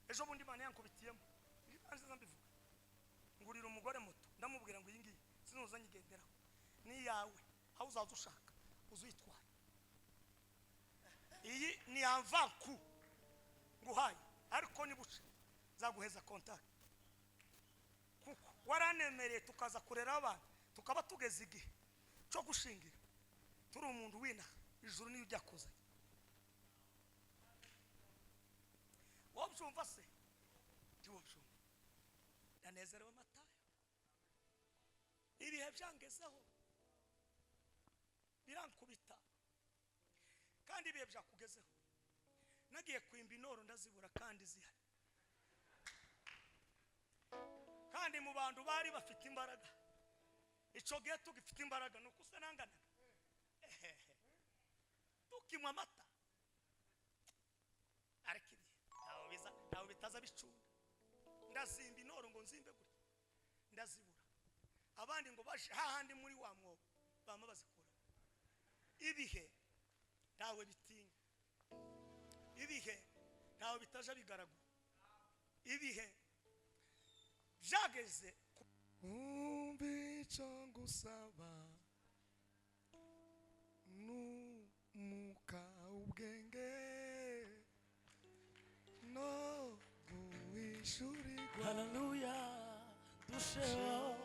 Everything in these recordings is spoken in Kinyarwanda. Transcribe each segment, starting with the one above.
Ejo bundi Imana yankubitiyemo nziza mbivuga, ngurira umugore moto, ndamubwira ngo iyi ngiyi sinuza nyigenderaho, ni yawe, aho uzaza ushaka uzuyitwara. Iyi ni amvanku nguhaye, ariko nibuce nzaguheza contact, kuko waranemereye tukaza kurera abana, tukaba tugeze igihe cyo gushingira, turi umuntu winaha ijuru niyo ujya kuzanye. Wobyumva se? Ntiwobyumva. Ndanezerewe Matayo, ibihe byangezeho birankubita, kandi ibihe byakugezeho. Nagiye kwimba inoro ndazibura kandi zihari, kandi mu bantu bari bafite imbaraga ico gihe tugifite imbaraga nuko usa nanganaga tukinywa amata, ariko ibihe ntawe biza, ntawe bitaza bicunda. Ndazimba inoro ngo nzimbe gutya, ndazibura. Abandi ngo baje hahandi muri wa mwobo bama bazikura. Ibihe ntawe bitinya, ibihe ntawe bitaja bigaragura, ibihe byageze. Umva icyo ngusaba n'umwuka ubwenge no guhishurirwa. Haleluya, dusheho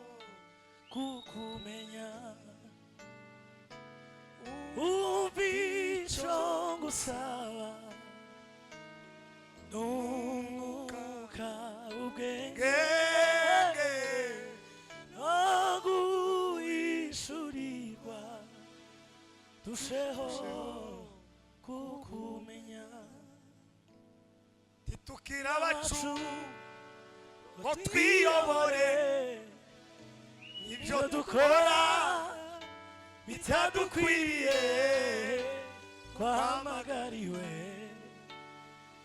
kukumenya. Umva icyo ngusaba n'umwuka ubwenge no guhishurirwa, dusheho kukumenya. Titukira abacu ngo twiyobore, ibyo dukora bitadukwiriye, twahamagariwe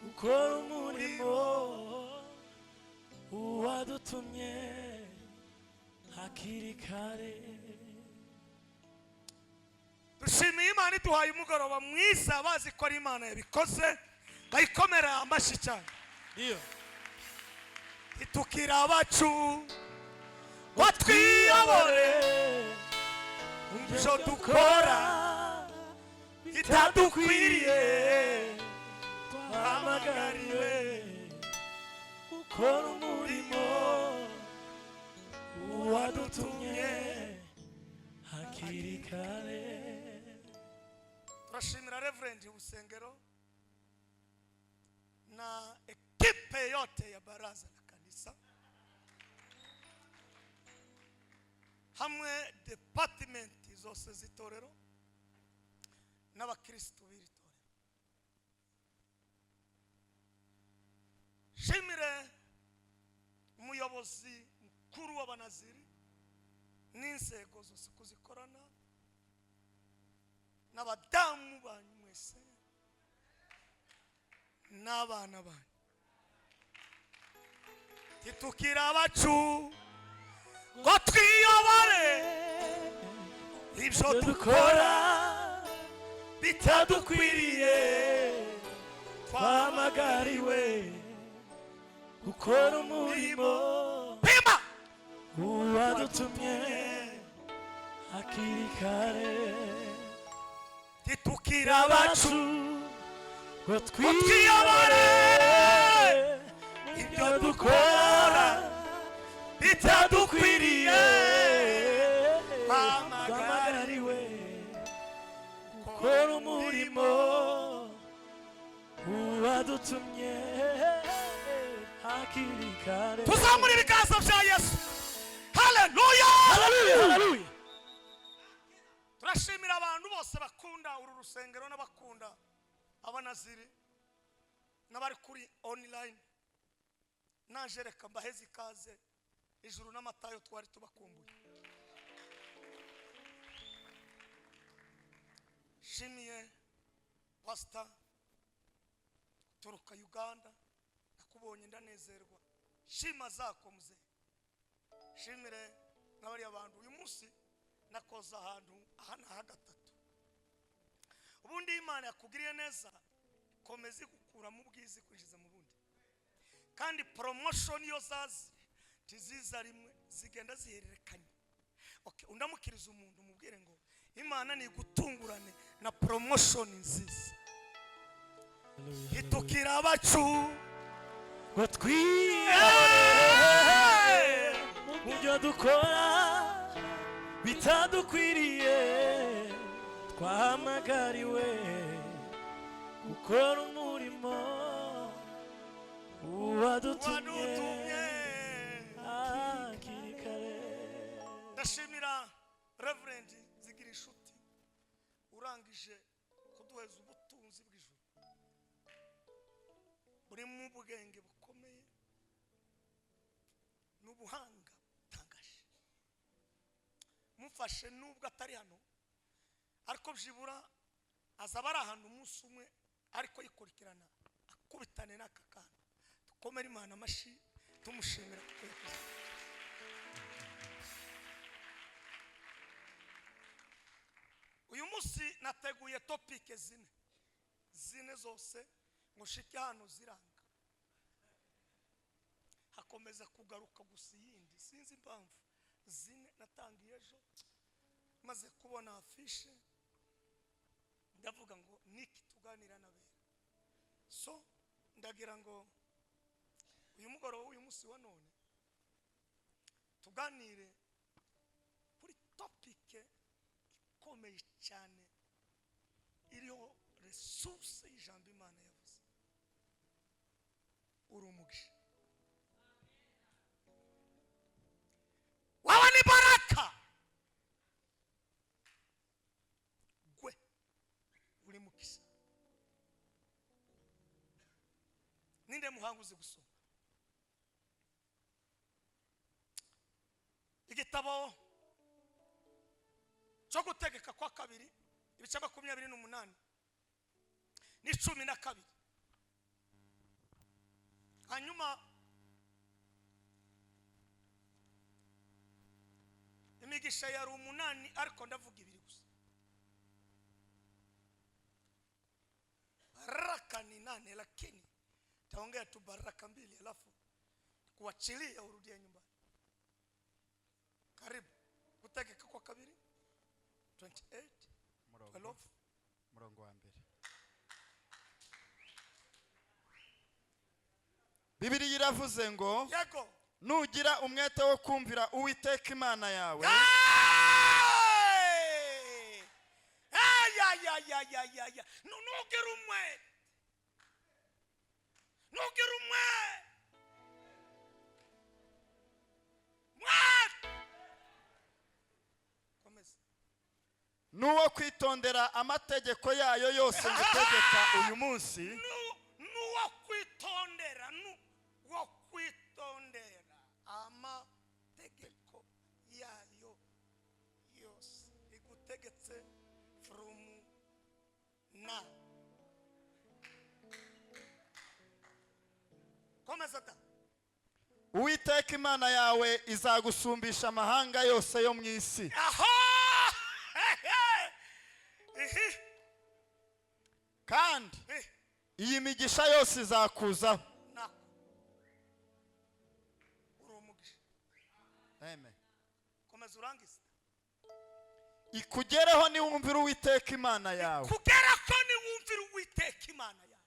gukora umurimo uwadutumye hakiri kare. Dushimiye Imana iduhaye umugoroba mwiza, bazi ko ari Imana yabikoze, bayikomera amashyi cyane. Ndiyo. Titukira abacu ngo twiyobore, ibyo dukora bitadukwiriye, twahamagariwe gukora umurimo uwadutumye hakiri kare. Turashimira Reverend Busengero na ekipe yote ya baraza la kanisa hamwe department zose z'itorero n'abakristo b'iri torero. Shimire umuyobozi mukuru w'abanaziri n'inzego zose kuzikorana n'abadamu banyu mwese n'abana banyu. Titukira abacu ngo twiyobore, ibyo dukora bitadukwiriye, twahamagariwe gukora umurimo pima uwadutumye hakiri kare. Titukira abacu ngo twiyobore, twiyobore, ibyo ibyo dukora dukora bitadukwiriye, bitadukwiriye, twahamagariwe twahamagariwe gukora umurimo uwadutumye hakiri kare. Tuzamura ibiganza bya Yesu. Haleluya, Haleluya, haleluya. Turashimira abantu bose bakunda uru rusengero n'abakunda abanaziri n'abari kuri online. Naje reka mbaheze ikaze. Ijuru n'amatayo twari tubakumbuye. Shimiye pastor turuka Uganda, nakubonye ndanezerwa. Shima zako mzee. Shimire n'abariya bantu. Uyu munsi nakoze ahantu aha na gatatu. Ubundi Imana yakugiriye neza, komeza igukura mu bwizi kwinjiza mu bundi. Kandi promotion iyo zazi ntiziza rimwe, zigenda zihererekanya. Okay, undamukiriza umuntu, umubwire ngo Imana ni igutungurane na promotion nziza. Itukira abacu ngo twihorere mu byo dukora bitadukwiriye, twahamagariwe gukora umurimo wadutumye wadutumye hakiri kare. Ndashimira Reverend Zigira Inshuti urangije kuduheza ubutunzi bw'ijuru burimo ubwenge bukomeye n'ubuhanga butangaje. Mufashe, nubwo atari hano, ariko byibura azaba ari ahantu umunsi umwe, ariko yikurikirana akubitane n'aka kantu. Dukomere Imana amashyi tumushimira kuko yakoze. Uyu munsi nateguye topic zine zine zose ngo nshike hano, ziranga, hakomeza kugaruka gusa iyindi, sinzi impamvu. Zine natangiye ejo, maze kubona affiche ndavuga ngo niki tuganira n'abera. So ndagira ngo uyu mugoroba w'uyu munsi wa none tuganire kuri topic ikomeye cyane iriho resource y'ijambo Imana yavuze: uri umugisha, wawe ni baraka, gwe uri mukisa. Ninde muhanga uzi gusoma igitabo cyo Gutegeka kwa Kabiri, ibice 28 n'12? Hanyuma imigisha yari umunani, ariko ndavuga ibiri gusa. Baraka ni nane, lakini taongea tu baraka mbili, alafu kuachilia urudie nyumbani. Karibu, Gutegeka kwa Kabiri 28. Umurongo 12. Umurongo wa mbere, Bibiliya iravuze ngo: Yego. "Nugira umwete wo kumvira Uwiteka Imana yawe Hey! Ay, ay, ay, ay, ay, ay. Nugira umwete, nugira umwete, mwete, komeza. n'uwo kwitondera amategeko yayo yose ngutegeka uyu munsi," N'uwo kwitondera, n'uwo kwitondera amategeko yayo yose igutegetse from now. Komeza da. "Uwiteka Imana yawe izagusumbisha amahanga yose yo mu isi." Aha, ihi. "Kandi iyi migisha yose izakuzaho." Nako uri umugisha. Amen. Komeza urangize. "Ikugereho niwumvira Uwiteka Imana yawe." Kugera ko niwumvira Uwiteka Imana yawe.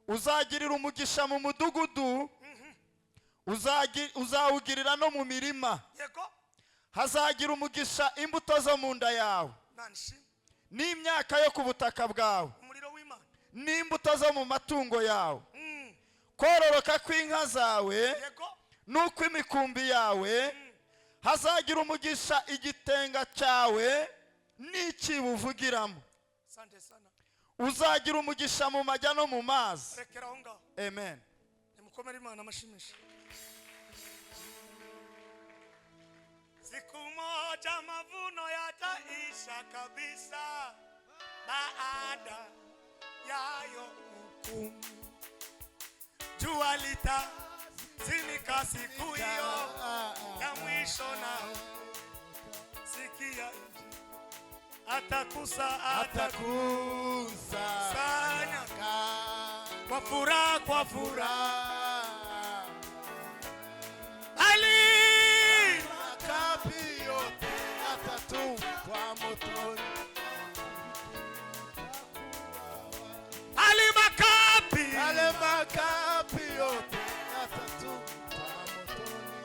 "Uzagirira umugisha mu mudugudu, uzawugirira no mu mirima. Yego. Hazagira umugisha imbuto zo mu nda yawe, Imana ishimwe. n'imyaka yo ku butaka bwawe, Umuriro w'Imana. n'imbuto zo mu matungo yawe, kororoka kw'inka zawe n'ukw'imikumbi yawe. Hazagira umugisha igitenga cyawe n'icyibo uvugiramo. Asante sana. Uzagira umugisha mu majya no mu mazi." Rekera aho ngaho. Amen. Nimukomere Imana amashimisha. Siku moja mavuno yataisha kabisa, baada yayo hukumu. Jua litazimika siku hiyo ya mwisho, nao sikia injili atakusa atakusanya kwa furaha, kwa furaha. makapi yote atatu motoni,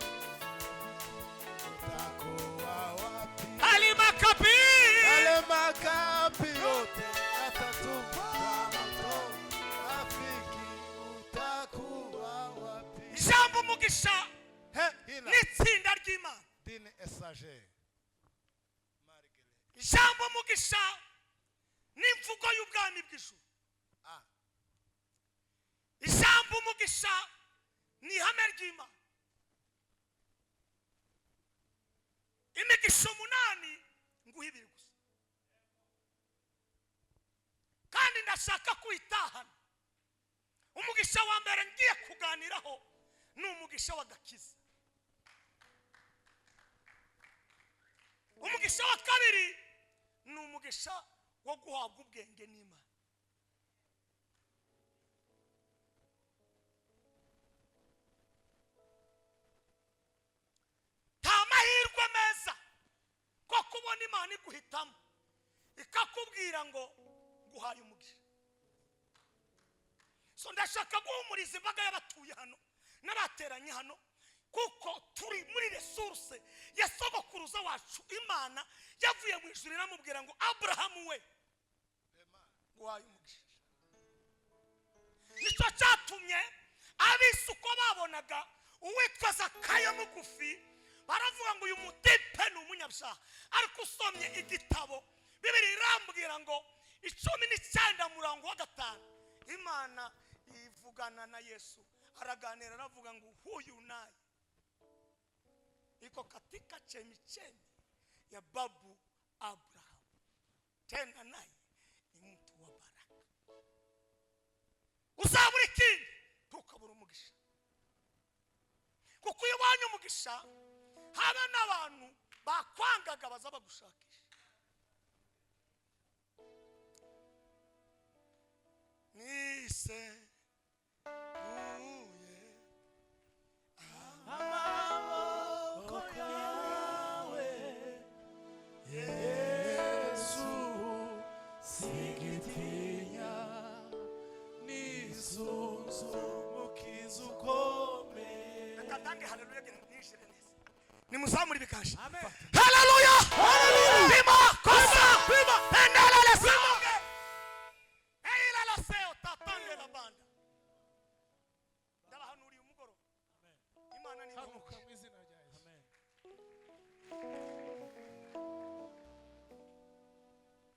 utakuwa wapi? Alimakapi Yale makapi yote atatupa motoni, rafiki, utakuwa wapi? Ijambo umugisha He, hila n'itsinda ry'Imana. Dini esager Ijambo umugisha n'imvugo y'ubwami bw'ijuru. Ah. Ijambo umugisha ni ihame ry'Imana. Imigisha 8 nguha 2 gusa, kandi ndashaka kuyitahana. Umugisha wa mbere ngiye kuganiraho ni umugisha w'agakiza. Umugisha wa kabiri ni umugisha wo guhabwa ubwenge n'Imana. Nta mahirwe meza ko kubona Imana iguhitamo ikakubwira ngo nguhaye umugisha. So ndashaka guhumuriza imbaga y'abatuye hano n'abateranye hano, kuko turi muri resource ya sogokuruza wacu. Imana yavuye mu ijuru iramubwira ngo Abrahamu we, nguhaye umugisha. Nicyo cyatumye abisi uko babonaga uwitwa Zakayo mugufi baravuga ngo uyu mutipe ni umunyabyaha. Ariko usomye igitabo Bibiliya irambwira ngo 19:5 Imana ivugana na Yesu, araganira aravuga ngo huyu naye iko katika chemichemi ya babu Abraham, tena naye ni mtu wa baraka. Uzabura ikindi ntukabura umugisha, kuko iyo ubonye umugisha haba n'abantu bakwangaga baza bagushakisha. Nise uye Amaboko yawe Yesu, singitinya nisunzu mukiza ukomeye. Reka ntange haleluya kugira ngo mwinjire neza. Nimuzamure ibikasha. Amen. Haleluya! Pima kosa! Endelele songe. Eila la seo tatange la banda. Ndabahanuriye umugoroba. Imana ni Kanguka mu izina rya Yesu. Amen.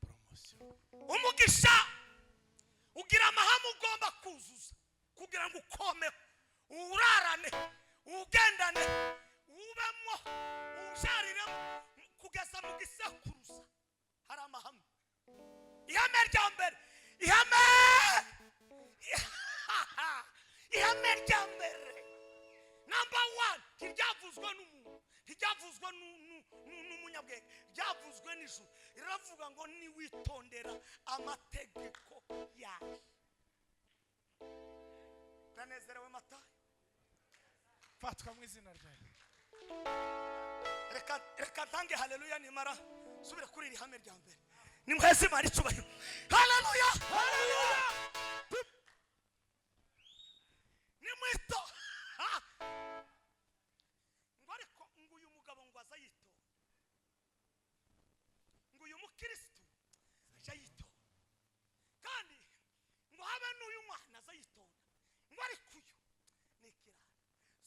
Promotion. Umugisha ugira amahame ugomba kuzuza kugira ngo ukomeho, urarane, ugendane, ubemo, ujariremo kugeza mu gisekuruza. Hari amahame. Ihame rya mbere, ihame rya mbere namba 1 ntiryavuzwe n'umuntu, ntiryavuzwe n'umunyabwenge, ryavuzwe n'ijuru. Riravuga ngo niwitondera amategeko yawe. Ndanezerewe Matayo. Fatwa mu izina rya Yesu. Reka ntange haleluya nimara subira kuri iri hame rya mbere. Nimuheze Imana icyubahiro. Haleluya! Nimwito ngo ariko ngo uyu mugabo ngo aza yitonda, ngo uyu mukristo aja yitonda, kandi ngo habe n'uyu mwana aza yitonda, ngo ariko uyu ni ikirara.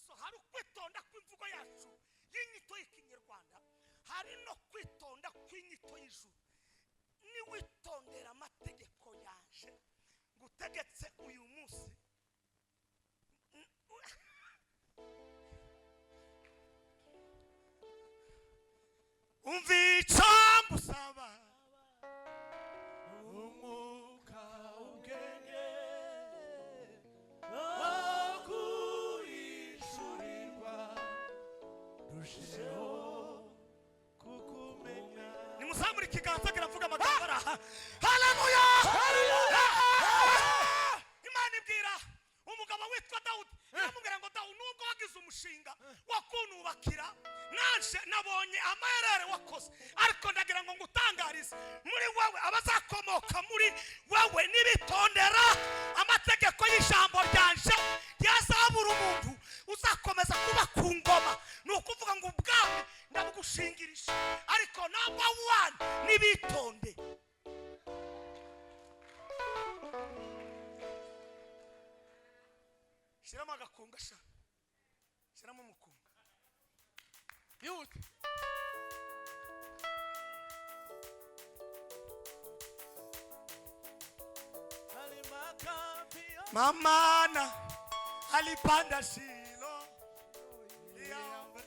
So hari ukwitonda kw'imvugo yacu y'inyito y'ikinyarwanda, hari no kwitonda kw'inyito y'ijuru. Niwitondera amategeko yanje ngutegetse uyu munsi, umva icyo ngusaba. Umwuka ubwenge no guhishurirwa, rusheho kukumenya. Nimuzamure ikiganza kiravuga amagambo ari aha. Haleluya! Imana ibwira umugabo witwa Dawudi, iramubwira ngo Dawudi, nubwo wagize umushinga wo kunubakira, naje nabonye amayerere wakoze, ariko ndagira ngo ngutangarize, muri wowe abazakomoka muri wowe nibitondera amategeko y'ijambo ryanje Shyiramo agakunga sha, shyiramo umukunga. Ihute. Mamana alipanda Shilo liombe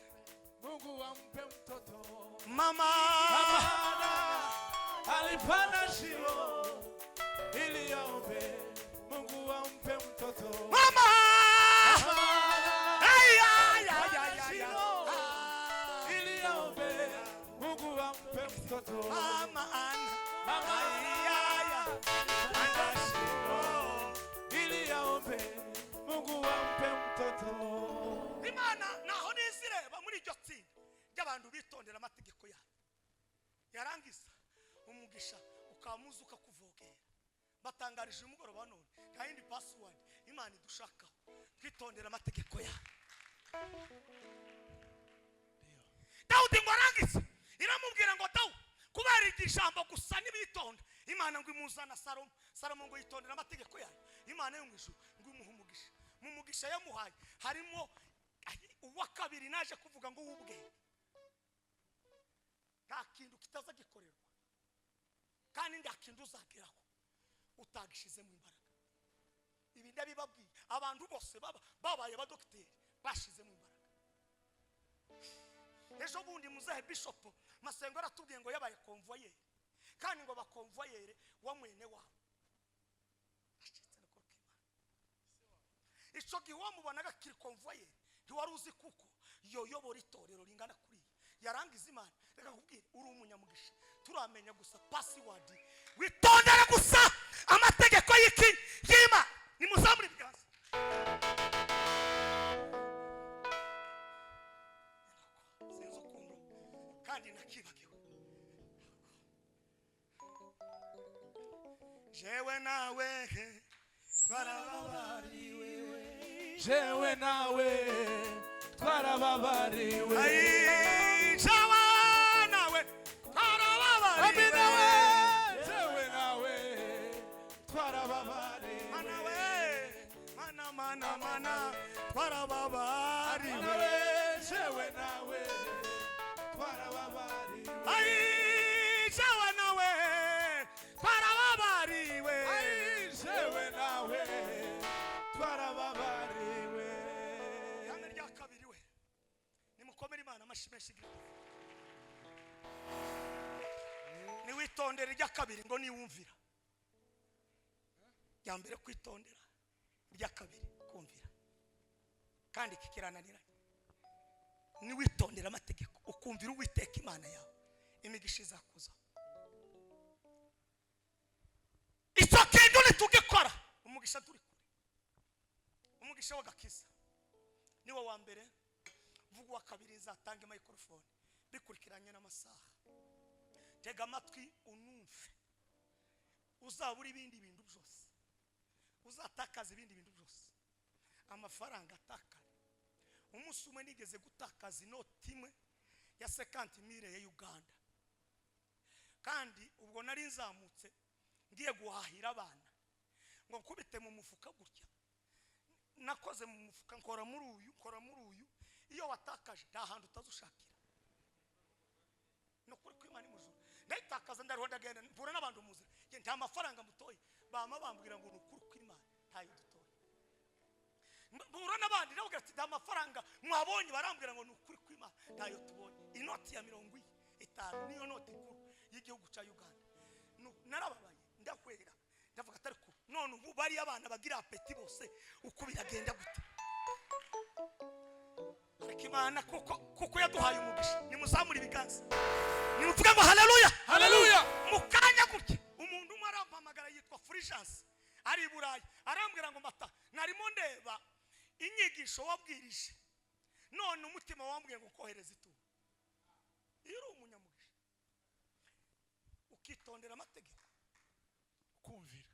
Mungu ampe mtoto. Mama Amana alipanda Shilo ili aombe Mungu ampe mtoto. Mama Amana Ay, ay, ay, ay, ay, ay. Shilo Ah. ili aombe Mungu ampe mtoto. Mama ana Mama Ay, ay, ay. alipanda Shilo ili aombe Mungu ampe mtoto. Imana naho nizireba muri iryo tsinda ry'abantu bitondera amategeko yayo, yarangiza umugisha ukamuza ukakuvogera. Batangarije uyu mugoroba none nta yindi password Imana idushakaho, twitondera amategeko yayo. Dawudi ngo arangize iramubwira ngo Dawudi, kubera iryo jambo gusa nibitonda, Imana ngo imuzana Salomo. Salomo ngo yitondera amategeko yayo, Imana yo mu ijuru ngo imuhe umugisha. Mu mugisha yamuhaye harimo uwa kabiri naje kuvuga ngo w'ubwenge. Nta kintu kitaza gikorerwa, kandi nta kintu uzageraho utagishizemo imbaraga. Ibi ndabibabwiye, abantu bose babaye abadogiteri bashizemo imbaraga. Ejo bundi muzehe Bishop Masengo aratubwiye ngo yabaye konvoyeri, kandi ngo bakonvoyere wa mwene wabo. Acitse no kuri Imana. Ico gihe wamubonaga akiri konvoyeri, ntiwari uzi kuko yoyobora itorero ringana kuriya. Yarangiza Imana, reka nkubwire, uri umunyamugisha. Turamenya gusa password, witondere gusa amategeko y'iki y'Imana. Nimuzamure ibiganza. Sinzi ukuntu kandi nakibagiwe. Jewe nawe twarababariwe. Jewe nawe twarababariwe. Ai, jewe nawe twarababariwe. Amina we, jewe nawe twarababariwe. Mana we, mana, mana, mana, twarababariwe. Amina we, jewe nawe twarababariwe. Ai, jewe nawe twarababariwe. Ai, jewe nawe twarababariwe. Ihame rya kabiri we, nimukomere Imana amashyi menshi. Niwitondere irya kabiri ngo niwumvira. Irya mbere kwitondera, irya kabiri kumvira, kandi iki kirananiranye. Niwitondera amategeko ukumvira Uwiteka Imana yawe, imigisha izakuzaho. Icyo kintu nitugikora, umugisha turi kure. Umugisha w'agakiza niwo wa mbere. Vuga uwa kabiri, nzatange microphone bikurikiranye n'amasaha. Tega amatwi unumve, uzabura ibindi bintu byose, uzatakaza ibindi bintu byose, amafaranga atakara. Umunsi umwe nigeze gutakaza inoti imwe ya 50,000 ya Uganda, kandi ubwo nari nzamutse ngiye guhahira abana ngo nkubite mu mufuka gutya. Nakoze mu mufuka, nkora muri uyu, nkora muri uyu. Iyo watakaje nta hantu utazushakira. Ni ukuri kw'Imana imujura. Ndayitakaza, ndariho ndagenda mpura n'abantu mu nzira, nge nta mafaranga mutoye, bama bambwira ngo ni ukuri kw'Imana ntayo dutoye. Mpura n'abandi nawe ati nta mafaranga mwabonye, barambwira ngo ni ukuri kw'Imana ntayo tubonye. Inoti ya 50 niyo noti nkuru y'igihugu cya Uganda. Narababaye, ndahwera, ndavuga atari ko none ubu bari abana bagira apeti bose, uko biragenda gute? Ariko Imana kuko yaduhaye umugisha, nimuzamure ibiganza, nimuvuge ngo haleluya. Haleluya. Mu kanya gutya umuntu umwe arampamagara yitwa Fulgence ari i Burayi, arambwira ngo Mata, narimo ndeba inyigisho wabwirije, none umutima wambwiye ngo kohereza ituro. Iyo uri umunyamugisha ukitondera amategeko, Kumvira,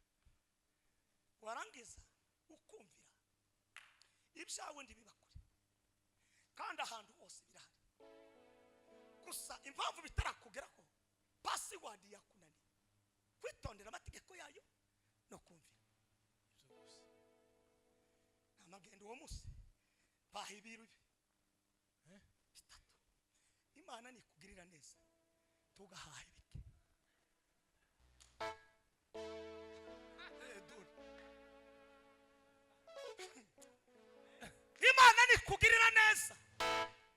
warangiza ukumvira, ibyawe ntibiba kure, kandi ahantu hose birahari. Gusa impamvu bitarakugeraho, password yakunaniye, kwitondera amategeko yayo no kumvira. Ibyo gusa. Nta Magenda uwo munsi baha ibiru bitatu. Imana nikugirira neza tugahaha ibike. Imana nikugirira neza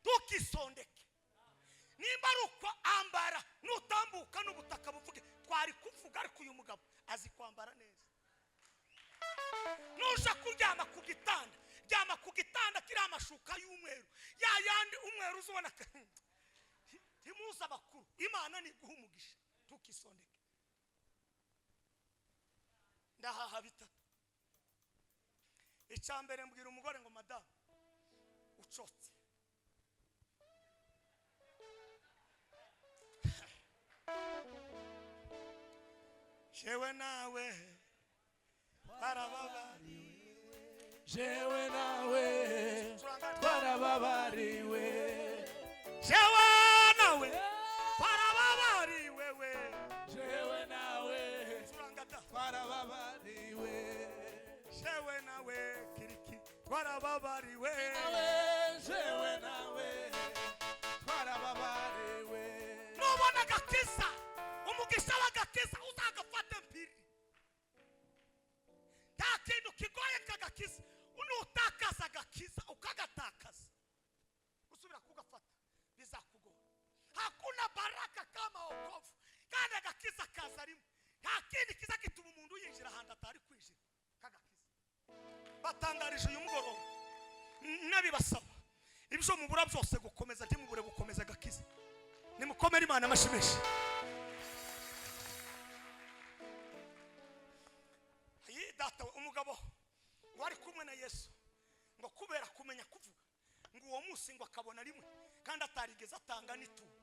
tukisondeke. Nimba ari uko ambara, nutambuka n'ubutaka buvuge twari kuvuga, ariko uyu mugabo azi kwambara neza. Nuja kuryama ku gitanda, ryama ku gitanda kiriho amashuka y'umweru, ya yandi umweru uzubona ntimuzi abakuru. Imana niguha umugisha tukisondeke. Ndahaha bitatu. Icya mbere mbwira umugore ngo madamu ucotse, jewe nawe barababariwe, jewe nawe twarababariwe, jewe nawe barababariwe, we jewe nawe turangata twarababariwe, jewe nawe kiriki twarababariwe, jewe nawe twarababariwe. Nubona agakiza, umugisha w'agakiza uzagafate mpiri. Nta kintu kigoye kagakiza. Nutakaza agakiza ukagatakaza, usubira kugafata bizakugora. Hakuna baraka kama wokovu, kandi agakiza kaza rimwe. Nta kindi kiza gituma umuntu yinjira ahantu atari kwinjira kagakiza. Batangarije uyu mugoroba nabibasaba ibyo mubura byose gukomeza, ntimubure gukomeza agakiza. Nimukomere Imana amashyi menshi. Data umugabo wari kumwe na Yesu ngo kubera kumenya kuvuga ngo uwo munsi ngo akabona rimwe, kandi atarigeze atanga n'ituro,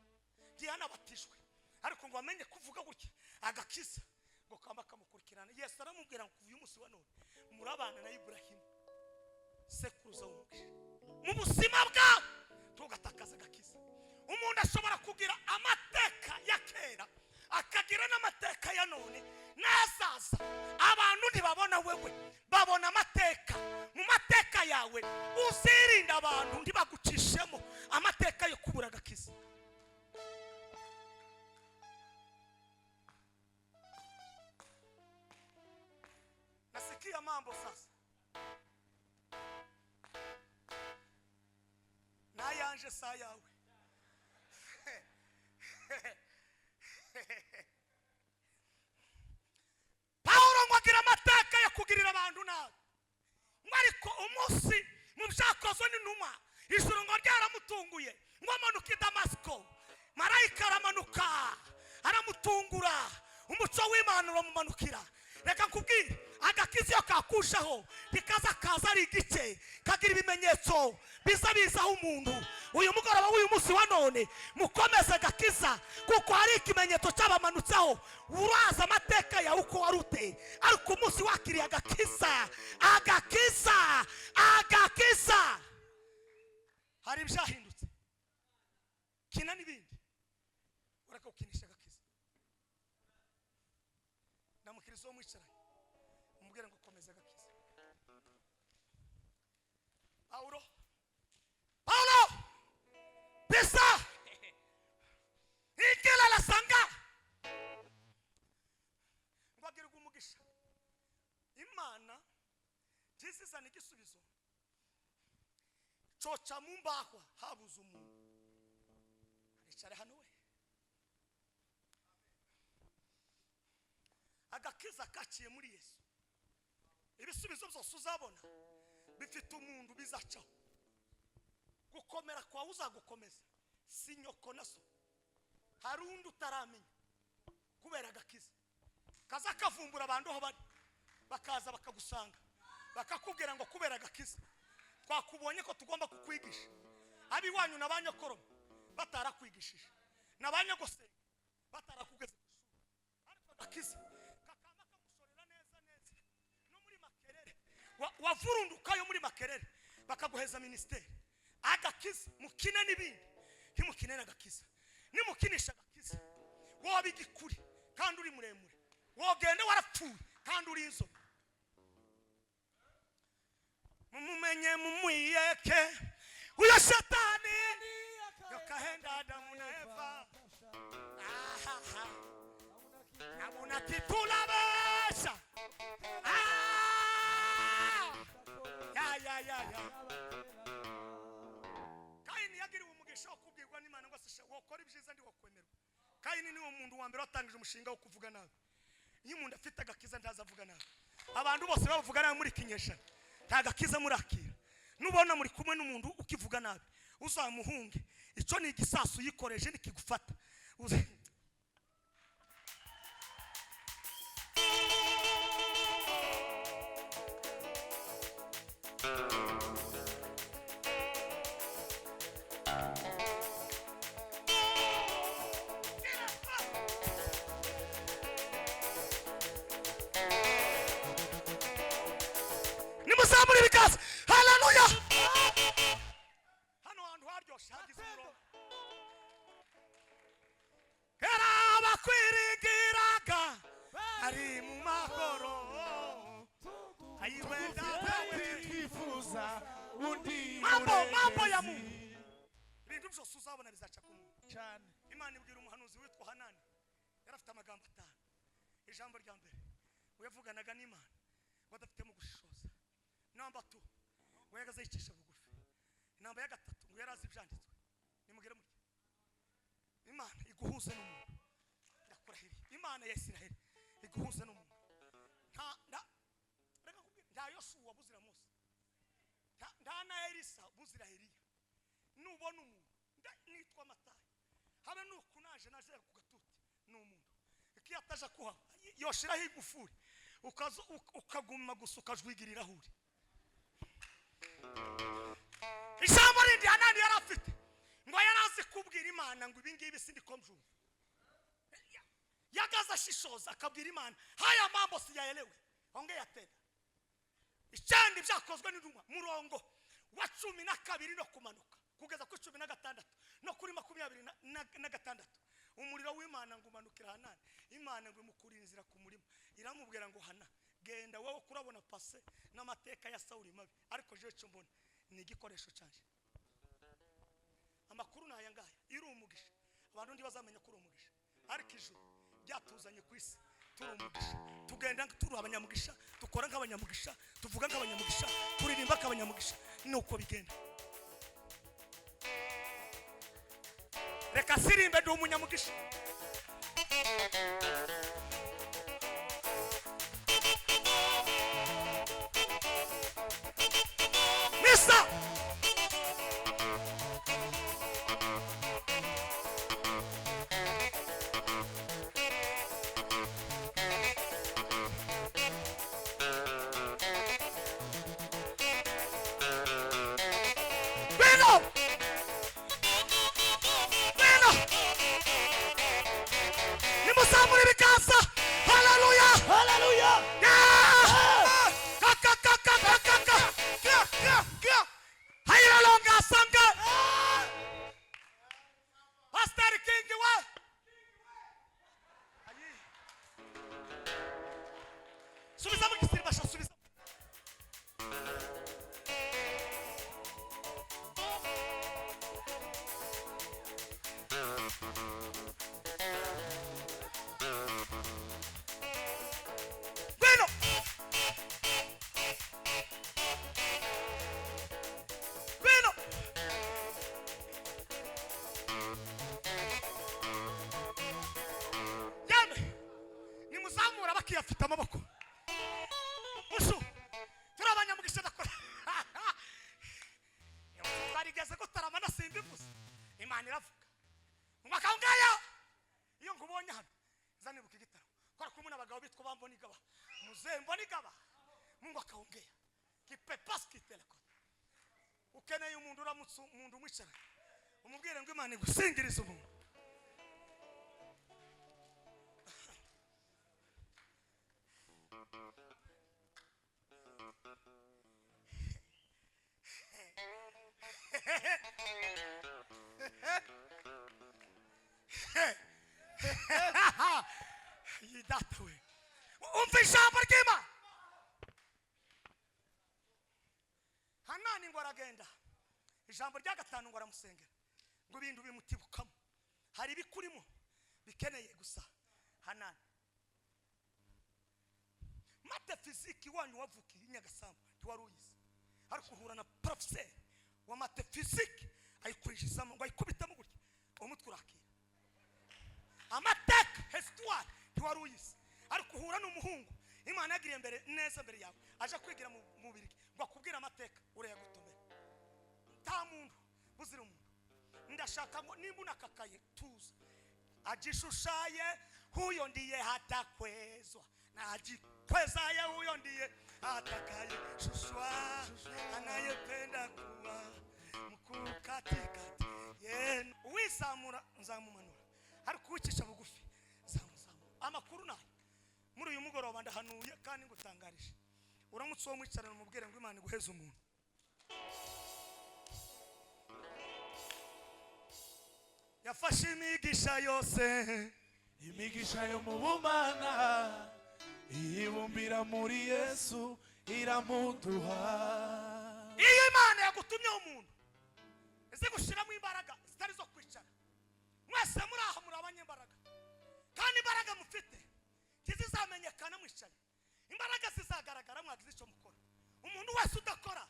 ntiyanabatijwe, ariko ngo amenye kuvuga gutya agakiza ngo kamba kamukurikirana. Yesu aramubwira ngo kuva uyu munsi wa none murabana na Ibrahimu sekuruza w'umugisha mu buzima bwawe. Tugatakaza agakiza. Umuntu ashobora kugira amateka ya kera, akagira n'amateka ya none n'azaza. Abantu ntibabona wewe, babona amateka. Mu mateka yawe uzirinda abantu ntibagucishemo amateka yo kubura agakiza. Nasikia mambo sasa nayanje saa yawe. Paulo ngo agira amateka yo kugirira abantu nabi, ariko umunsi mu byakozwe n'intumwa ijuru ngo ryaramutunguye, ngo amanuka i Damasiko, marayika aramanuka aramutungura, umuco w'Imana uramumanukira. Reka nkubwire, agakiza iyo kakushaho ntikaza kaza ari igice, kagira ibimenyetso biza bizaho umuntu. Uyu mugoroba w'uyu munsi wa none mukomeze agakiza, kuko hari ikimenyetso cyabamanutseho. Uraza amateka yawe uko wari uteye, ariko umunsi wakiriye agakiza, agakiza, agakiza, hari ibyahindutse. Kina n'ibindi ureka gukinisha agakiza. Namukirizo mwicaranye umubwire ngo komeza agakiza. Paulo, Paulo pesa ikela la sanga ngo agirwe umugisha. Imana tizizana igisubizo coca mu mbahwa habuze umuntu. Aricare hano we. Agakiza kaciye muri Yesu. Ibisubizo byose uzabona bifite umuntu bizacaho. Gukomera kwawe uzagukomeza si nyoko na so, hari undi utaramenya kubera agakiza kaza kavumbura abantu aho bari, bakaza bakagusanga bakakubwira ngo kubera agakiza twakubonye ko tugomba kukwigisha. Abiwanyu na banyokorome batarakwigishije, na banyogosenga batarakugeze ku ishuri, ariko agakiza kakama kagushorera neza neza no muri Makerere, wavurundukayo muri Makerere bakaguheza ministeri. Agakiza mukine n'ibindi, ntimukine n'agakiza. Nimukinisha agakiza woba igikuri kandi uri muremure, wogenda warapfuye kandi uri inzobe. Mumumenye, mumwiyeke uyo shetani yokahenda Adamu na Eva. Ahaha. Hamuna kitu labesha. Ah! Ya ya ya ya. Kayini yagiriwe umugisha wo kubwirwa n'Imana ngo asishe wokora ibyiza ndi wakwemerwa. Kayini niwo muntu wa mbere watangije umushinga wo kuvuga nabi. Iyo umuntu afite agakiza ntaza avuga nabi. Abantu bose bavuga nabi muri kinyejana, nta gakiza murakira. Nubona muri kumwe n'umuntu ukivuga nabi, uzamuhunge. Icyo ni igisasu yikoreje nikigufata. Nimuzamure ibiganza. Haleluya. Hano hantu haryoshye hagize umurongo. Kera bakwiringiraga ari mu mahoro. Ayiwe data we. Twifuza undi Mambo, mambo ya murengezi. Mungu. Ibintu byose uzabona bizaca ku muntu. Cyane. Imana ibwira umuhanuzi witwa Hanani, yari afite amagambo atanu. Ijambo rya mbere ngo yavuganaga n'Imana ngo adafitemo gushishoza. Namba 2 ngo yagaze yicisha bugufi. Namba ya gatatu ngo yari azi ibyanditswe. Nimugere mutya. Imana iguhuze n'umuntu. Ndakurahiriye. Imana ya Isiraheli iguhuze n'umuntu. Nta nta reka nkubwire, nta Yosuwa buzira Mose. Nta nta na Elisa buzira Eliya. Nubona umuntu nitwa Matayo, habe nuko naje naje ku gatuti ni umuntu ikiyo ataja kuhaba yoshiraho igufuri ukaza ukaguma gusa ukajwigirira aho uri. Ijambo rindi Hanani yari afite ngo yari azi kubwira Imana ngo ibi ngibi sindiko mbyumva. Yagaze ashishoza akabwira Imana haya mambo siyaelewe, ongea tena. Icyenda ibyakozwe n'intumwa murongo wa 12 no kumanuka kugeza kuri 16 no kuri 26, umuriro w'Imana ngo umanukira Hanani. Imana ngo imukurire inzira ku murima, iramubwira ngo Hana genda wowe kurabona pase n'amateka ya Sawuli mabi, ariko jewe cyo mbona ni igikoresho canje. Amakuru naya ngaya, iri umugisha abantu ntibazamenya ko uri umugisha, ariko ijuru ryatuzanye ku isi turi umugisha, tugenda turi abanyamugisha, dukora nk'abanyamugisha, tuvuga nk'abanyamugisha, turirimba nk'abanyamugisha, nuko bigenda. Reka sirimbe ndi umunyamugisha. Misa! Bino! Bino! Nimuzamure ibiganza. Haleluya! Haleluya. Yeah! Ka ka ka ka ka ka ka. Ka ka ka. Hayiralonga sanga. Pastor King wa. Ayi. Subiza mu gisiriba sha subiza. Bueno. Bueno. Yamwe nimuzamura bakiyafite amaboko. Mushu turi abanyamugisha ndakora. Twarigeze gutarama ndasimbivuze. Imana iravuga. Umwaka ngaya iyo nkubonye hano zanibuka igitaramo. Kwa kumwe n'abagabo bitwa bambonigaba. Muzee Mbonigaba. Mungu akaongea. Kipepas kitelekota. Ukeneye umuntu uramutse umuntu umwicara umubwire ngo Imana igusingirize umuntu. Iyi data we. Umva ijambo ry'Imana. Namani ngo aragenda, ijambo rya gatanu ngo aramusengera ngo ibintu bimutibukamo. Hari ibikurimo bikeneye gusa hanani. Math physique wanyu wavukiye i Nyagasambu ntiwari uyizi, ariko uhura na professeur wa math physique ayikwinjizamo ngo ayikubitamo gutya, umutwe urakira. Amateka, histoire, ntiwari uyizi, ariko uhura n'umuhungu Imana yagiriye mbere neza mbere yawe, aje kwigira mu mubiri ngo akubwire amateka, urayagutomera. Nta muntu buzira umuntu. Ndashaka ngo nimba unakakaye tuza. Ajishushaye huyo ndiye hatakwezwa, na ajikwezaye huyo ndiye atakayeshushwa. Anayependa kuwa mkuu katikati yenu. Uwizamura nzamumanura, ariko uwicisha bugufi nzamuzamura. Amakuru nayo muri uyu mugoroba ndahanuye kandi ngutangarije. Uramutse uwo mwicarana umubwire ngo Imana iguheze umuntu. Yafashe imigisha yose, imigisha yo mu bumana iyibumbira muri Yesu iramuduha. Iyo Imana yagutumyeho umuntu izi gushiramo imbaraga zitari zo kwicara. Mwese muri aha muri abanyembaraga, kandi imbaraga mufite ntizizamenyekana mwicaye. Imbaraga zizagaragara mwagize icyo mukora. Umuntu wese udakora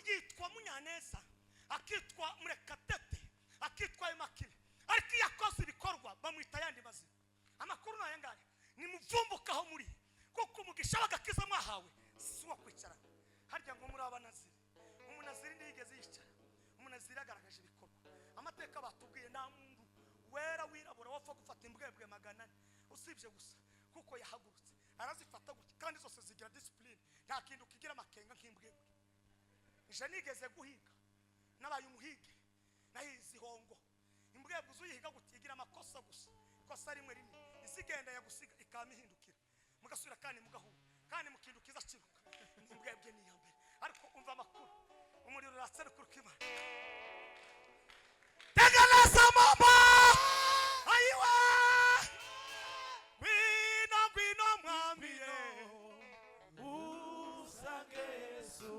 yitwa Munyaneza, akitwa Murekatete, akitwa Imakire, ariko iyo akoze ibikorwa bamwita ayandi mazina. Amakuru ni aya ngaya: nimuvumbukaho muri, kuko umugisha w'agakiza mwahawe si uwo kwicara. Harya ngo muri abanaziri, umunaziri ntiyigeze yicara. Umunaziri yagaragaje ibikorwa. Amateka batubwiye, nta muntu wera wirabura wapfa gufata imbwebwe 400 usibye gusa kuko yahagurutse arazifata gutya, kandi zose zigira discipline. Nta kintu kigira amakenga nk'imbwebwe. Nje nigeze guhiga, nabaye umuhige, nahize ihongo. Imbwebwe uzuyihiga gutya igira amakosa gusa, ikosa rimwe rimwe izigenda yagusiga ikamihindukira, mugasubira kandi mugahura kandi mukindukiza kiruka. Imbwebwe ni iya mbere. Ariko umva amakuru, umuriro uratse rukima. Tegeleza mama, ayiwa, ngwino ngwino mwami usange Yesu,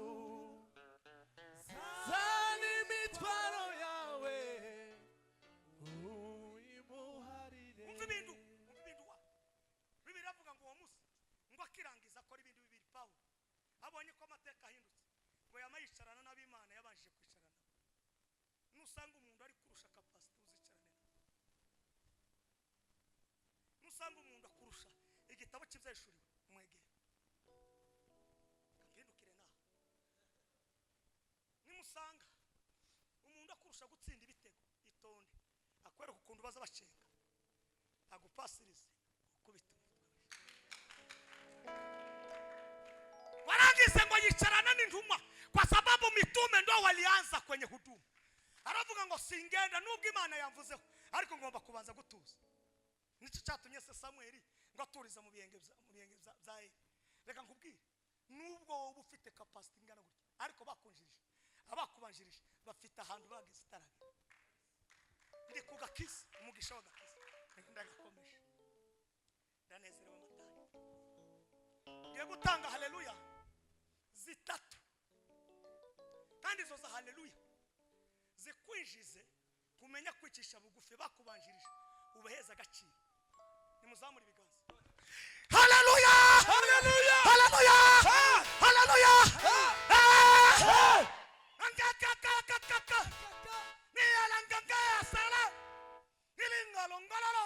zana imitwaro yawe uyimuharire. Umva ibintu, umva ibintu wa Bibiliya iravuga ngo uwo munsi ngo akirangiza akora ibintu bibiri. Pawulo abonye ko amateka ahindutse ngo yama yicarana n'ab'Imana yabanje kwicarana. Nusanga umuntu ari kurusha capacity uzicarane nawe. Nusanga umuntu akurusha igitabo cy'ibyahishuriwe umwegere, kampindukire nawe. Nimusanga umuntu akurusha gutsinda ibitego, itonde akwereka ukuntu baza bacenga, agupasirize ukubita umutwe. Warangize ngo yicarana n'intumwa, kwa sababu mitume ndo walianza kwenye huduma. Aravuga ngo singenda nubwo Imana yamvuzeho, ariko ngomba kubanza gutuza. Nicyo cyatumye se Samuel ngo aturiza mu biyenge bya Eli. Reka nkubwire, nubwo wowe ufite capacity ingana gutya, ariko bakunjirije, abakubanjirije bafite ahantu bageze itaragera. Ndi ku gakiza, umugisha w'agakiza ndagakomeje, ndanezerewe. Matayo ngiye gutanga haleluya zitatu, kandi izo za haleluya zikwinjize kumenya kwicisha bugufi bakubanjirije, ubaheza agaciro. Nimuzamure ibiganza. Haleluya, haleluya, haleluya, haleluya. Angakakakakaka niyalangangaya sala ilingalongalalo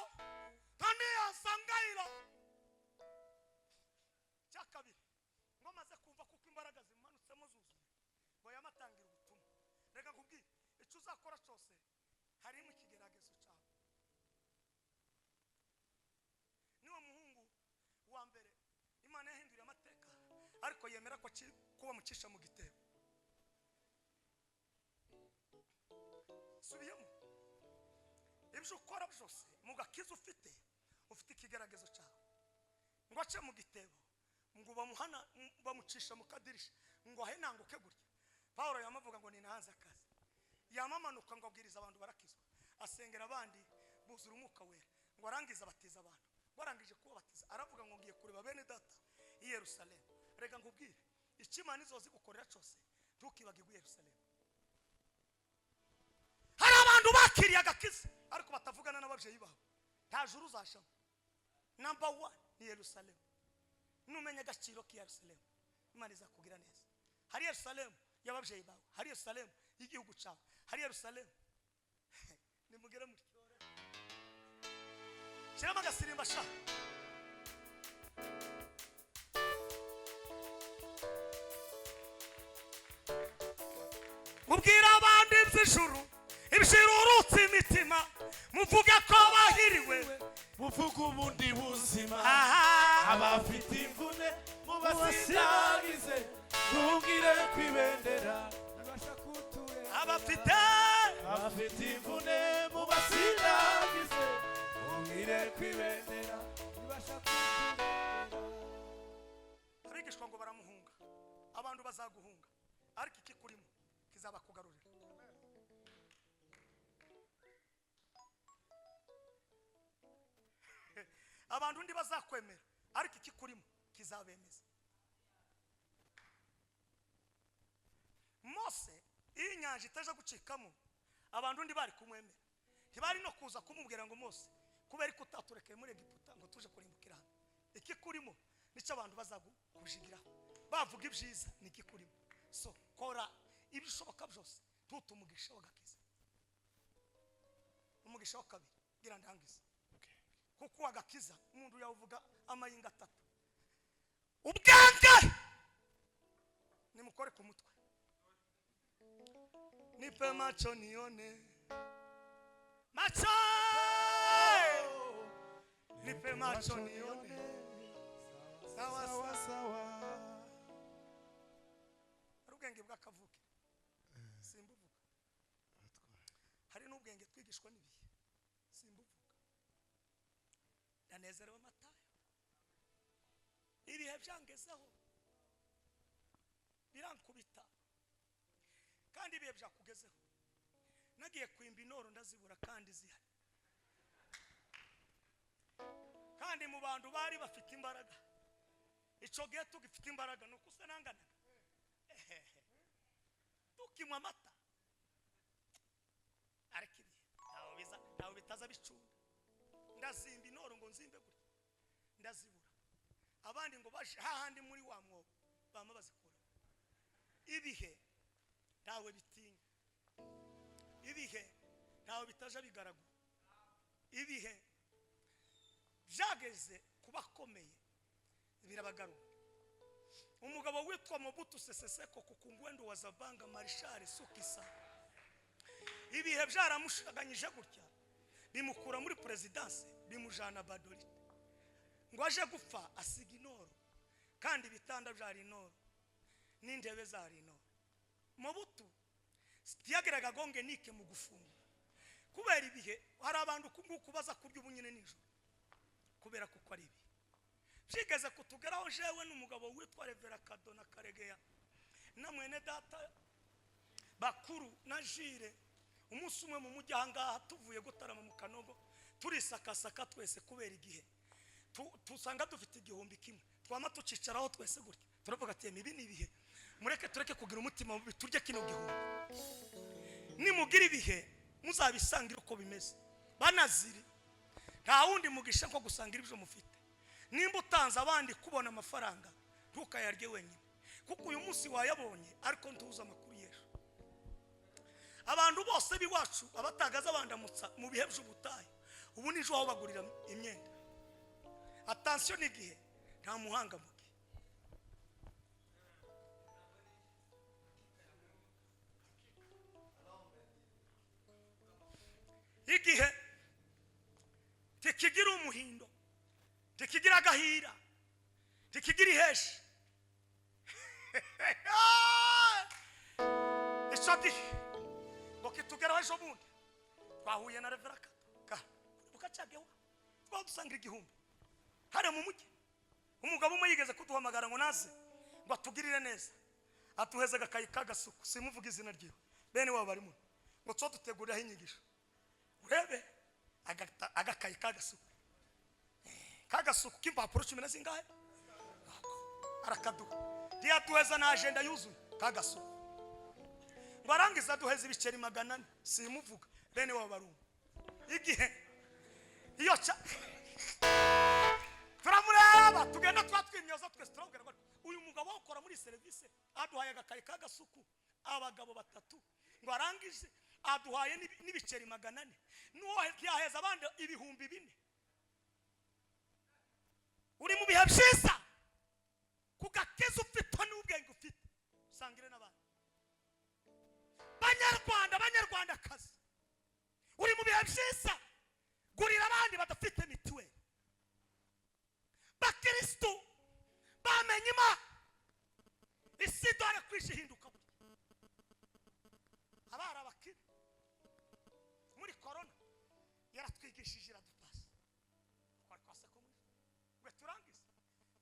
tandiyasangailo. Cya kabiri ngo maze kumva kuko imbaraga zimanutsemo zuzuye ngo yamatangira ubutumwa. Reka nkubwire, icyo uzakora cyose harimo ikigeragezo cyawe. Niwo muhungu wa mbere Imana yahinduriye amateka, ariko yemera ko kuba mucisha mu gitebo. Subiyemo, ibyo ukora byose mu gakiza ufite, ufite ikigeragezo cyawe. Ngo ace mu gitebo, ngo bamuhana bamucisha mu kadirisha ngo ahenanguke gutya. Paulo yamavuga ngo ninahanze akazi, yamamanuka ngo abwiriza abantu barakizwa, asengera abandi buzura umwuka wera, ngo arangiza abatiza abantu. Warangije kubabatiza aravuga ngo ngiye kureba bene data i Yerusalemu. Reka nkubwire, icyo Imana izozi gukorera cyose Ntukibagirwe Yerusalemu. Hari abantu bakiriye agakiza ariko batavugana n'ababyeyi babo, nta juru uzashamo. Number one ni Yerusalemu. Numenya agaciro k'i Yerusalemu, Imana izakugira neza. Hari Yerusalemu y'ababyeyi bawe, hari Yerusalemu y'igihugu cyawe, hari Yerusalemu. Nimugere muri shyiramo agasirimba sha. Mubwire abandi iby'ijuru, ibishirurutse imitima, muvuge ko bahiriwe, muvuge ubundi buzima. Aha. Abafite imvune mubasindagize, mubwire ku ibendera. Abafite Abafite imvune mubasindagize, mubwire ku ibendera. Abigishwa ngo baramuhunga. Abantu bazaguhunga, ariko ikikurimo kizabakugarurira. Abantu undi bazakwemera, ariko ikikurimo kizabemeza. Mose iyo inyanja itaje gucikamo, abantu undi bari kumwemera, ntibari no kuza kumubwira ngo: "Mose, kubera ko utaturekeye muri Egiputa ngo tuje kurimbukira hano." Ikikurimo nicyo abantu bazakujigiraho, bavuga ibyiza ni ikikurimo. So kora ibishoboka byose ntute umugisha w'agakiza. Umugisha wa kabiri, gira ndangize, kuko uwagakiza umuntu yawuvuga amayinga atatu. Ubwenge, nimukore ku mutwe. Nipe macho nione, macho, nipe macho nione. Sawa. Sawa sawa. Hari ubwenge bw'akavuke, simbuvuga. Hari n'ubwenge twigishwa n'ibihe, simbuvuga. Ndanezerewe Matayo, ibihe byangezeho birankubita, kandi ibihe byakugezeho. Nagiye kwimba intoro ndazibura kandi zihari, kandi mu bantu bari bafite imbaraga icyo gihe, tugifite imbaraga, ni uko usa nanganaga tukinywa amata. Ariko ibihe ntawe biza, ntawe bitaza bicunda. Ndazimba intoro ngo nzimbe gutya, ndazibura. Abandi ngo baje hahandi muri wa mwobo, bama bazikuramo. Ibihe ntawe bitinya, ibihe ntawe bitaja bigaragura. Ibihe byageze ku bakomeye birabagarura. Umugabo witwa Mobutu Sese Seko Kuku Ngbendu wa Zabanga Marshal Sukisa, ibihe byaramushaganyije gutya, bimukura muri perezidanse, bimujana Gbadolite, ngo aje gupfa asiga intoro, kandi ibitanda byari intoro n'intebe zari intoro. Mobutu ntiyageraga gonge nike mu gufungura kubera ibihe. Hari abantu nguku baza kurya ubu nyine nijoro kubera kuko ari ibihe byigeze kutugeraho. Jewe n'umugabo witwa Revera Kadona Karegeya na mwene data bakuru na Jire, umunsi umwe mu mujyi ahangaha, tuvuye gutarama mu Kanogo, turisakasaka twese kubera igihe, tusanga dufite 1000, twama tucicaraho twese gutya, turavuga ati: "Ibi ni ibihe, mureke tureke kugira umutima mubi, turye kino 1000." Nimugira ibihe, muzabisangira uko bimeze. Banaziri, nta wundi mugisha nko gusangira ibyo mufite. Nimba utanze abandi kubona amafaranga, ntukayarye wenyine, kuko uyu munsi wayabonye ariko ntuzi amakuru y'ejo. Abantu bose b'iwacu abatagaza bandamutsa mu bihe by'ubutayu, ubu nijo aho bagurira imyenda. Attention n'igihe, nta muhanga mu gihe. Igihe tikigira umuhindo, tikigira agahira, tikigira iheshi. Icyo gihe ngo kitugeraho. Ejo bundi twahuye na Revera ka bukacagewa, twadusanga 1000 hariya mu mujyi. Umugabo umwe yigeze kuduhamagara ngo naze ngo atugirire neza, atuheze agakayi k'agasuku, simuvuga izina ryiwe, bene wabo barimo, ngo tuba duteguriraho inyigisho. Urebe agakayi k'agasuku, k'agasuku k'impapuro cumi na zingahe, arakaduha. Ntiyaduheza na agenda yuzuye k'agasuku. Ngo arangiza aduheze ibiceri 400. Simuvuga bene wabo barumva igihe iyo ca turamureba tugenda twatwimyoza twese turabwira ngo uyu mugabo ukora muri serivisi aduhaye agakayi k'agasuku abagabo batatu, ngo arangije aduhaye n'ibiceri 400, n'uwo yaheza abandi 4000. Uri mu bihe byiza kugakiza ufite n'ubwenge ufite, usangire n'abandi. Banyarwanda, banyarwandakazi, uri mu bihe byiza, gurira abandi badafite mituweli. Bakristu bamenye Imana, isi dore kwije ihinduka. Abari abakire muri korona yaratwigishije iradupasa, twari twase ko muri turangize.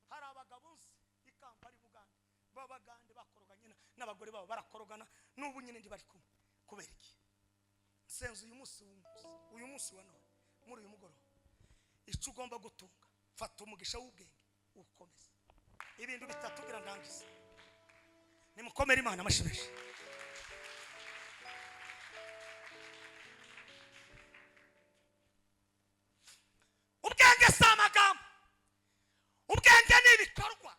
Hari abagabo nzi i Kampala i Bugande b'Abagande bakoroganye n'abagore babo barakorogana, n'ubu nyine ndi bari kumwe. Kubera iki? Nsenze uyu munsi w'umunsi, uyu munsi wa none, muri uyu mugoroba, icyo ugomba gutunga, fata umugisha w'ubwenge ukomeze. Ibintu bitatu ngira ndangize. Nimukomere Imana amashyi menshi. Ubwenge si amagambo, ubwenge ni ibikorwa.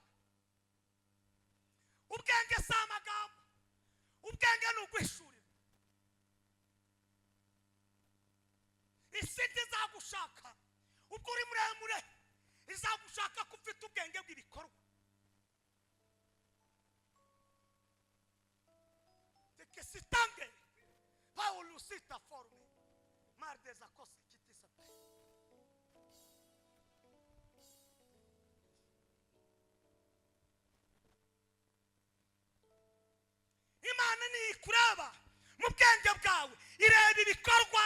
Ubwenge si amagambo, ubwenge ni uguhishurira. Isi ntizagushaka ubwo uri muremure, izagushaka ko ufite ubwenge bw'ibikorwa. Tekesitange Paulo sita forme mardeza kose kitisa. Imana ni ikuraba mu bwenge bwawe, ireba ibikorwa.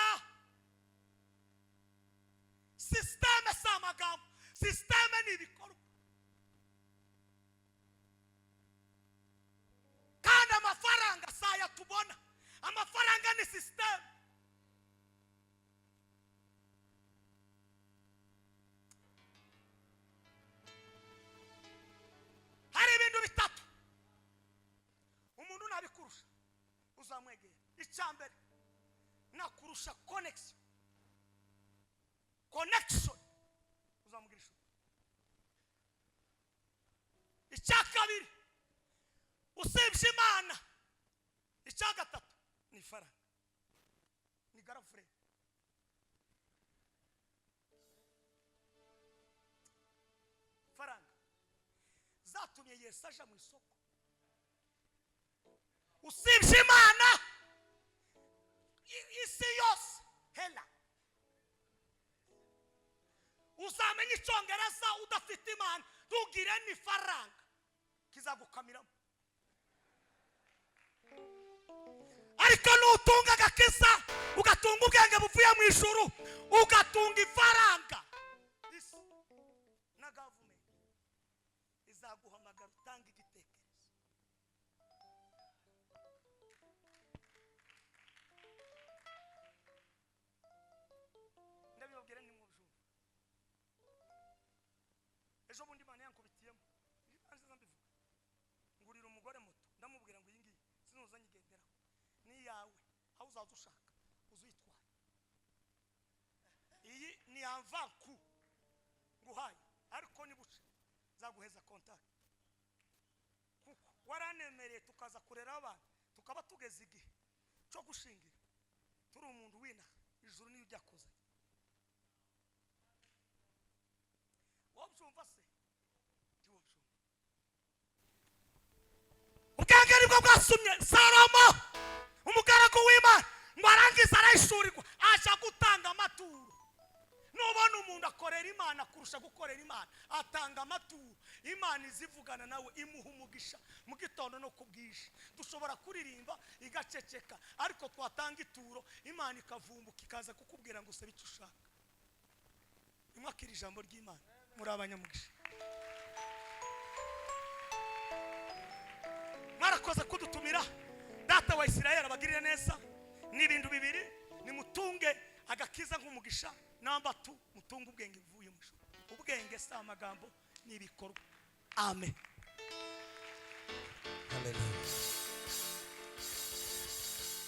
Systeme si amagambo, systeme ni ibikorwa. Kandi amafaranga si aya tubona, amafaranga ni systeme. Hari ibintu bitatu umuntu nabikurusha uzamwegera. Icya mbere, nakurusha connection. Connection uzamugira inshuti. Icya kabiri, usibye Imana. Icya gatatu ni ifaranga, ni garafure. Faranga zatumye Yesu aja mu isoko. Usibye Imana, isi yose hela. Uzamenya icyongereza udafite Imana, ntugire n'ifaranga kizagukamiramo. Ariko nutunga agakiza, ugatunga ubwenge buvuye mu ijuru, ugatunga ifaranga, isi na gavumenti izaguhamagara utanga igitekerezo. Ndabibabwira ntimwumve. Ejo bundi Imana yankubitiyemo, nziza mbivuga, ngurira umugore moto, ndamubwira ngo iyi ngiyi sinuza nyigenderaho, ni iyawe, aho uzaza ushaka uzuyitwara. Iyi ni amvanku nguhaye, ariko nibuce nzaguheza contact, kuko waranemereye tukaza kurera abana, tukaba tugeze igihe cyo gushingira, turi umuntu winaha ijuru niyo ujya kuza. Wabyumva se? Ntiwabyumva. Ubwenge nibwo bwasumye Salomo umugaragu w'Imana, ngo arangize arahishurirwa, aja gutanga amaturo. Nubona umuntu akorera Imana kurusha gukorera Imana, atanga amaturo, Imana izivugana nawe, imuha umugisha mu gitondo no kubwije. Dushobora kuririmba igaceceka, ariko twatanga ituro Imana ikavumbuka ikaza kukubwira ngo usabe icyo ushaka. Nimwakira ijambo ry'Imana, muri abanyamugisha. Mwarakoze kudutumira. Data wa Isirayeli abagirire neza. Ni ibintu bibiri, nimutunge agakiza nk'umugisha, namba 2 mutunge ubwenge buvuye mu ijuru. Ubwenge si amagambo, ni ibikorwa. Amen. Hallelujah.